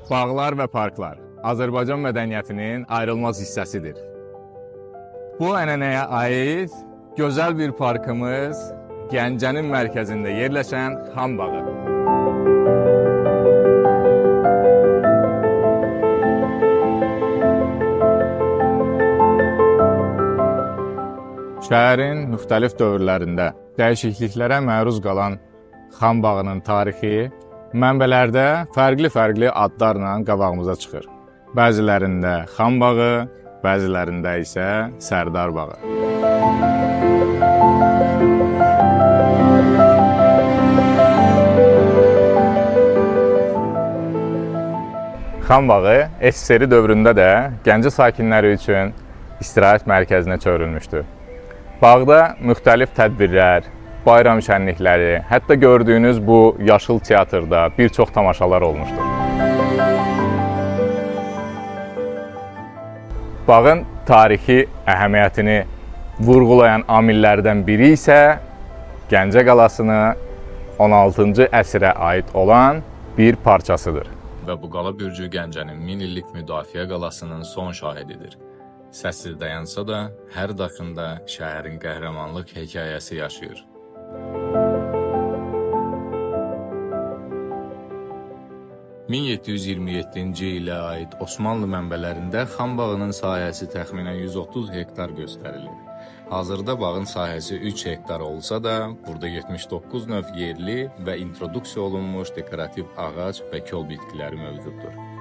Bağlar və parklar Azərbaycan mədəniyyətinin ayrılmaz hissəsidir. Bu ənənəyə aid gözəl bir parkımız Gəncənin mərkəzində yerləşən Xan Bağı. Şəhərin müxtəlif dövrlərində dəyişikliklərə məruz qalan Xan Bağının tarixi mənbələrdə fərqli-fərqli adlarla qabağımıza çıxır. Bəzilərində Xan Bağı, bəzilərində isə Sərdar Bağı. Xan Bağı SSR dövründə də Gəncə sakinləri üçün istirahət mərkəzinə çevrilmişdi. Bağda müxtəlif tədbirlər, bayram şənlikləri, hətta gördüyünüz bu yaşıl teatrda bir çox tamaşalar olmuşdur. Bağın tarixi əhəmiyyətini vurğulayan amillərdən biri isə Gəncə qalasını 16-cı əsrə aid olan bir parçasıdır. Və bu qala bürcü Gəncənin 1000 illik müdafiə qalasının son şahididir. Səssiz dayansa da, hər daxında şəhərin qəhrəmanlıq hekayəsi yaşayır. ...1727-ci ilə aid Osmanlı mənbələrində Xan Bağının sahəsi təxminən 130 hektar göstərilir. Hazırda bağın sahəsi 3 hektar olsa da, burada 79 növ yerli və introduksiya olunmuş dekorativ ağac və kol bitkiləri mövcuddur.